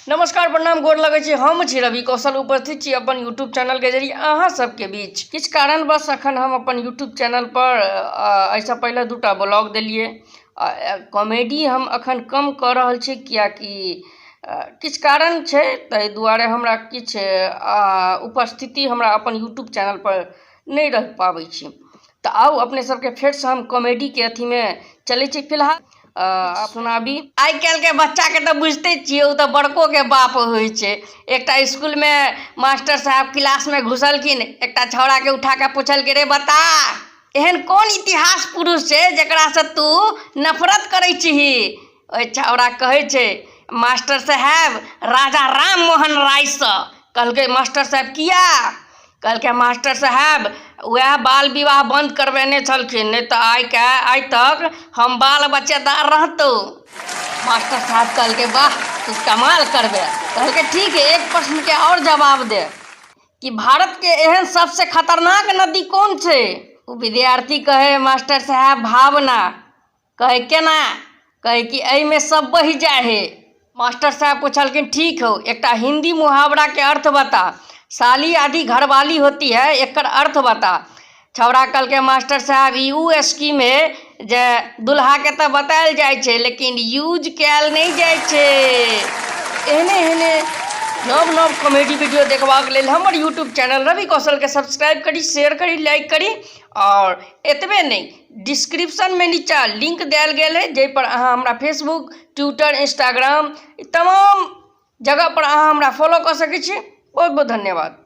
नमस्कार, प्रणाम, गोर लगै छी। हम छी रवि कौशल, उपस्थित छी अपन यूट्यूब चैनल के जरिए अहाँ सबके बीच। किछु कारणवश अखन हम अपन यूट्यूब चैनल पर एहिसँ पहिले दूटा ब्लॉग देलियै। कॉमेडी हम अखन कम कऽ रहल छी, किएकि किछु कारण छै, ताहि दुआरे हमरा किछु उपस्थिति हमरा अपन यूट्यूब चैनल पर नहि रहि पाबै छी। तऽ आउ, अपने सबके फेरसँ हम कॉमेडीके अथीमे चलै छी। फिलहाल सुनाबी। आइ काल्हिके बच्चाके तऽ बुझिते छियै, ओ तऽ बड़कोके बाप होइ छै। एकटा इसकुलमे मास्टर साहब क्लासमे घुसलखिन, एकटा छौड़ाके उठा कऽ पुछलखिन, रे बता, एहन कोन इतिहास पुरुष छै जकरासँ तू नफरत करै छिही? ओहि छौड़ा कहै छै, मास्टर साहेब, राजा राम मोहन रायसँ। कहलकै मास्टर साहेब, किया? कहलकै मास्टर साहेब, उएह बाल विवाह बन्द करबेने छलखिन, नहि तऽ आइके आइ तक हम बाल बच्चेदार रहतहुँ। मास्टर साहब कहलकै, वाह, तू कमाल करबे। कहलकै, ठीक है, एक प्रश्नके आओर जवाब दे कि भारतके एहन सबसँ खतरनाक नदी कोन छै? ओ विद्यार्थी कहै, मास्टर साहेब, भावना। कहै, केना? कहै कि एहिमे सब बहि जाइ है। मास्टर साहब पुछलखिन, ठीक हौ, एकटा हिंदी मुहावराके अर्थ बता, साली आधी घरवाली होती है, एकर अर्थ बता। छौड़ा कहलकै, मास्टर साहब, ई उ स्कीम है जे दुल्हाके तऽ बतायल जाइ छै, लेकिन यूज कयल नहि जाइ छै। एहने एहने नव नव कॉमेडी वीडियो देखबाक लेल हमर यूट्यूब चैनल रवि कौशलके सब्सक्राइब करी, शेयर करी, लाइक करी। आओर एतबे नहि, डिस्क्रिप्शनमे नीचाँ लिंक देल गेल है, जाहिपर अहाँ हमरा फेसबुक, ट्विटर, इंस्टाग्राम, तमाम जगहपर अहाँ हमरा फॉलो कऽ सकै छी। बहुत बहुत धन्यवाद।